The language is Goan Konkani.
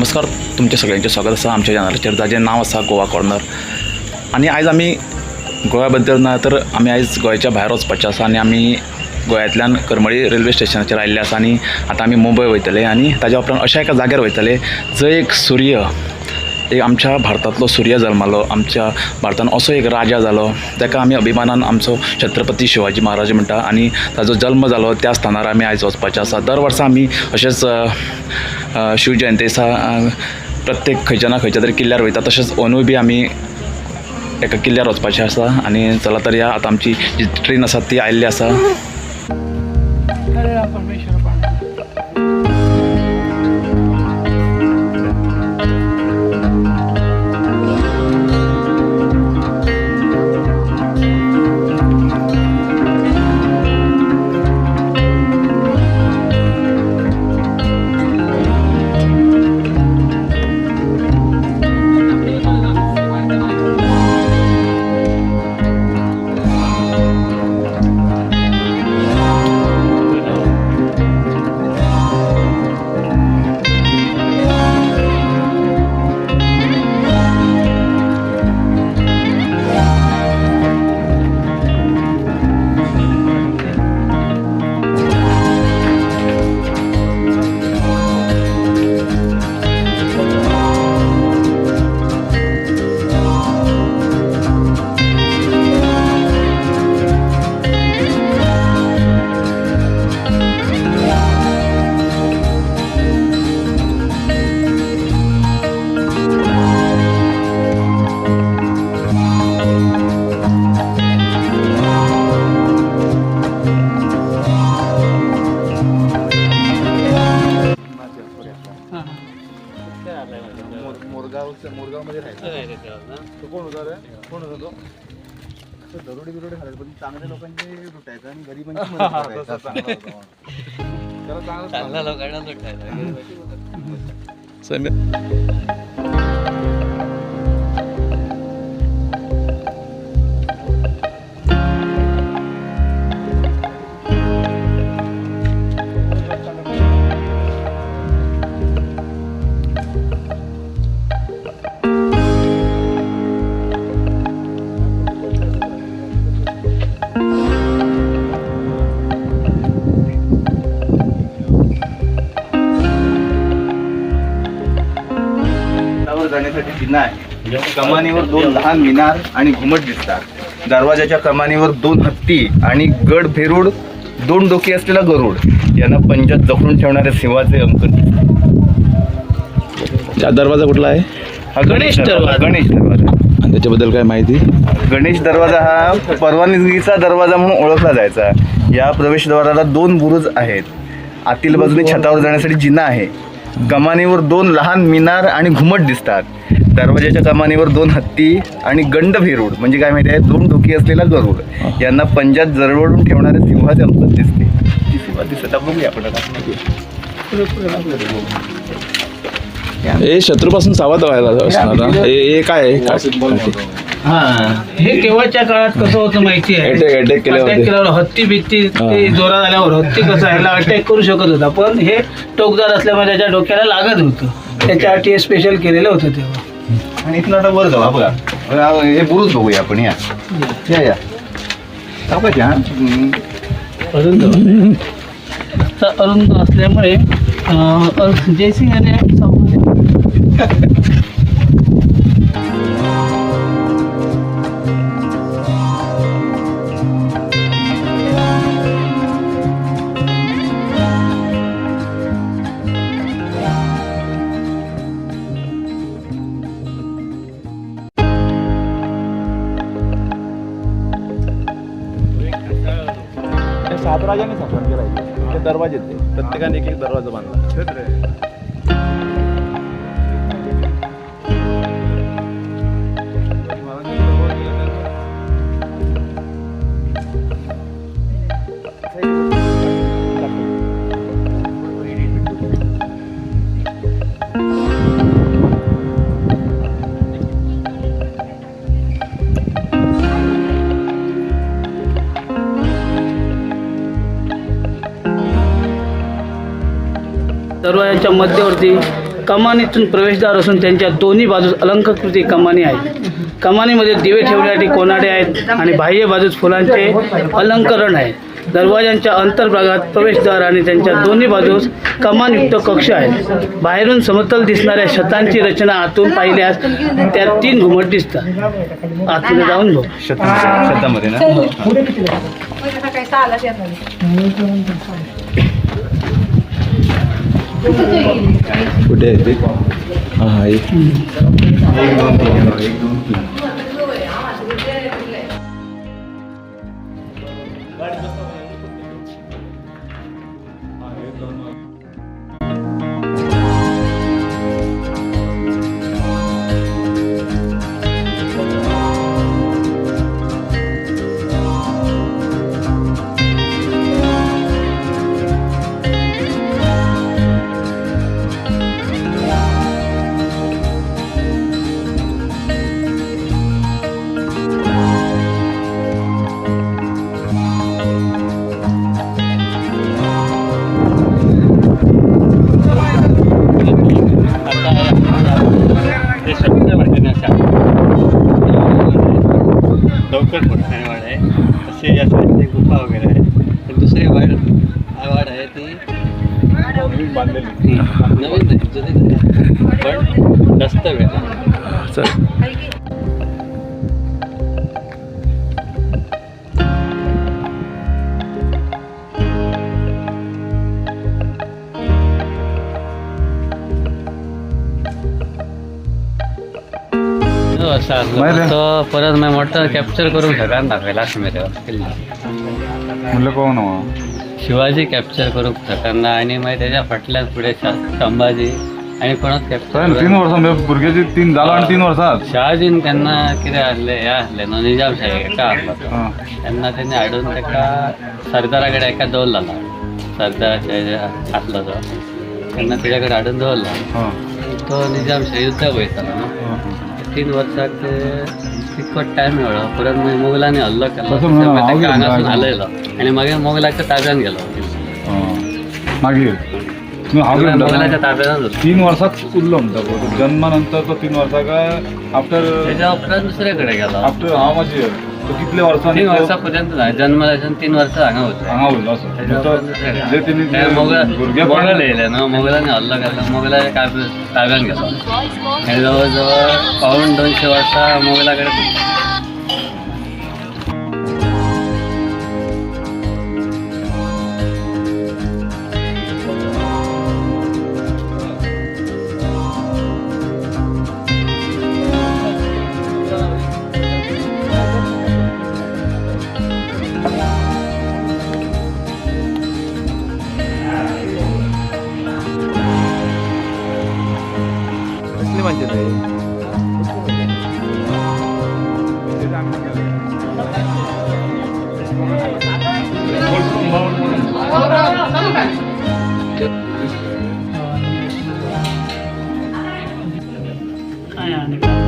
नमस्कार, तुमच्या सगळ्यांचें स्वागत आसा आमच्या चॅनलाचेर जाजें नांव आसा गोवा कॉर्नर. आनी आयज आमी गोंया बद्दल ना तर आमी आयज गोंयच्या भायर वचपाचें आसा आनी आमी गोंयांतल्यान करमळी रेल्वे स्टेशनाचेर आयिल्ले आसा आनी आतां आमी मुंबय वयतले आनी ताज्या उपरांत अशा एका जाग्यार वयतले जंय एक सूर्य, एक आमच्या भारतांतलो सूर्य जल्मालो. आमच्या भारतान असो एक राजा जालो ताका आमी अभिमानान आमचो छत्रपती शिवाजी महाराज म्हणटा आनी ताजो जल्म जालो त्या स्थानार आमी आयज वचपाचें आसा. दर वर्सा आमी अशेंच अ, अ, शिवजयंती दिसा प्रत्येक खंयच्या ना खंयच्या तरी किल्ल्यार वयता. तशेंच अंदूय बी आमी एका किल्ल्यार वचपाचें आसा आनी चला तर या. आतां आमची जी ट्रेन आसा ती आयिल्ली आसा. हरे राम परमेश्वर पांडुरंग. हां हां. मोरगाव, मोरगावमध्ये राहायचा. तो कोण होता रे? कोण होता तो? तो दरोडे बिरोडे घालायचा, पण चांगल्या लोकांचे लुटायचा आणि गरिबांची मदत करायचा. त्याला चांगलं चांगल्या लोकांना लुटायचा. समीर. वर जाण्यासाठी जिना आहे. कमानीवर दोन लहान मिनार आणि घुमट दिसतात. दरवाजाच्या कमानीवर दोन हत्ती आणि गड भेरूड, दोन डोके असलेला गरुड यांना पंजात जखडून ठेवणाऱ्या सिंहाचे अंकन दिसते. हा दरवाजा कुठला आहे? हा गणेश दरवाजा. गणेश दरवाजा. आणि त्याच्याबद्दल काय माहिती? गणेश दरवाजा हा परवानगीचा दरवाजा म्हणून ओळखला जायचा. या प्रवेशद्वाराला दोन बुरुज आहेत. आतील बाजूने छतावर जाण्यासाठी जिना आहे. कमानीवर दोन लहान मिनार आणि घुमट दिसतात. दरवाजाच्या कमानीवर दोन हत्ती आणि गंड भेरूड, म्हणजे काय माहिती आहे, दोन डोकी असलेला गरुड यांना पंजात जरवडून ठेवणाऱ्या सिंहाचे अंकन दिसते. ती सिंह दिसत, बघूया आपण आता. हे शत्रूपासून सावध व्हायला असणार हा. हे हे काय आहे? काय? हे तेव्हाच्या काळात कसं होतं माहिती आहे? Attack- attack केल्यावर अटॅक ते. केल्यावर हत्ती बित्ती ते जोरात आल्यावर हत्ती कसं ह्याला अटॅक करू शकत होता, पण हे टोकदार असल्यामुळे त्याच्या डोक्याला लागत होतं. त्याच्यासाठी हे स्पेशल केलेलं होतं तेव्हा. आणि इथून आता वर जाऊ. हा बघा, हे बुरुज बघूया आपण. या या या, सावकाश या, हा. अरुंद रस्ता अरुंद असल्यामुळे जयसिंग आणि सात राजांनी स्थापन केला ते दरवाजे. ते प्रत्येकाने एक एक दरवाजा बांधला. दरवाजाच्या मध्यवर्ती कमानीतून प्रवेशद्वार असून त्यांच्या दोन्ही बाजूस अलंकृती कमानी आहेत. कमानीमध्ये दिवे ठेवण्यासाठी कोनाडे आहेत आणि बाह्य बाजूस फुलांचे अलंकरण आहे. दरवाजांच्या अंतर्भागात प्रवेशद्वार आणि त्यांच्या दोन्ही बाजूस कमानयुक्त कक्ष आहेत. बाहेरून समतल दिसणाऱ्या छतांची रचना आतून पाहिल्यास त्यात 3 घुमट दिसतात. आतमध्ये जाऊन बघ. शतामध्ये ना. कुठे आहे ते? हां हां. 1 2 3 1 2 3. ते स्वच्छ वाटण्यासाठी लवकर पोचणारे वाड आहे. तसे या साईडने गुफा वगैरे आहे. पण दुसरी वाड वाड आहे ती नवीन बांधलेली, नवीन नाही, जुनीच आहे पण जास्त वेळ. चल. असं असलं तो परत मागीर मोठो कॅप्चर करूंक शकना दाखयला अशें मेरेन किल्लो. म्हणलं कोण हो? शिवाजी कॅप्चर करूंक शकना आनी मागीर तेज्या फाटल्यान फुडें संभाजी आनी कोणाच कॅप्चर. 3 वर्सां म्हणजे भुरग्याची 3 जालो आनी 3 वर्सां. शहाजीन तेन्ना कितें आसलें हें आसलें न्हू, निजामशाही हेका आसलो तो. तेन्ना तेणी हाडून ताका सरदारा कडेन एका दवरला, सरदाराच्या आसलो तो तेन्ना तेज्या कडेन हाडून दवरला. तो निजामशाही युद्धाक वयतालो न्हू, 3 वर्साक ते तितको टायम मेळ्ळो. परत मागीर मोगलांनी हल्लो केलो, तसो म्हणून हांव ताका हांगासून घेवन हालयलो आनी मागीर मोगलाच्या ताब्यान गेलो. मागीर न्हू, हांव कितें म्हणटा, मोगलाच्या ताब्यान उरलो. 3 वर्सांच उरलो म्हणटा पळय जन्मा नंतर तो 3 वर्सां काय आफ्टर? तेज्या उपरांत दुसरे कडेन गेलो. आफ्टर हांव मातशें तो कितले वर्सांनी 3 तो वर्सां पर्यंत ना, जन्मल्याच्यान 3 वर्सां हांगा उरले. हांगा उरलो असो तेज्या तो उपरांत दुसरे जे कडेन. तेणी ते भुरगेपण मोगल येयले न्हू, मोगलांनी हल्लो केलो, मोगलाच्या ताब्यान गेलो आनी जवळ जवळ 175 वर्सां मोगला कडेन. कसली म्हणजे ते? काय आणि काय?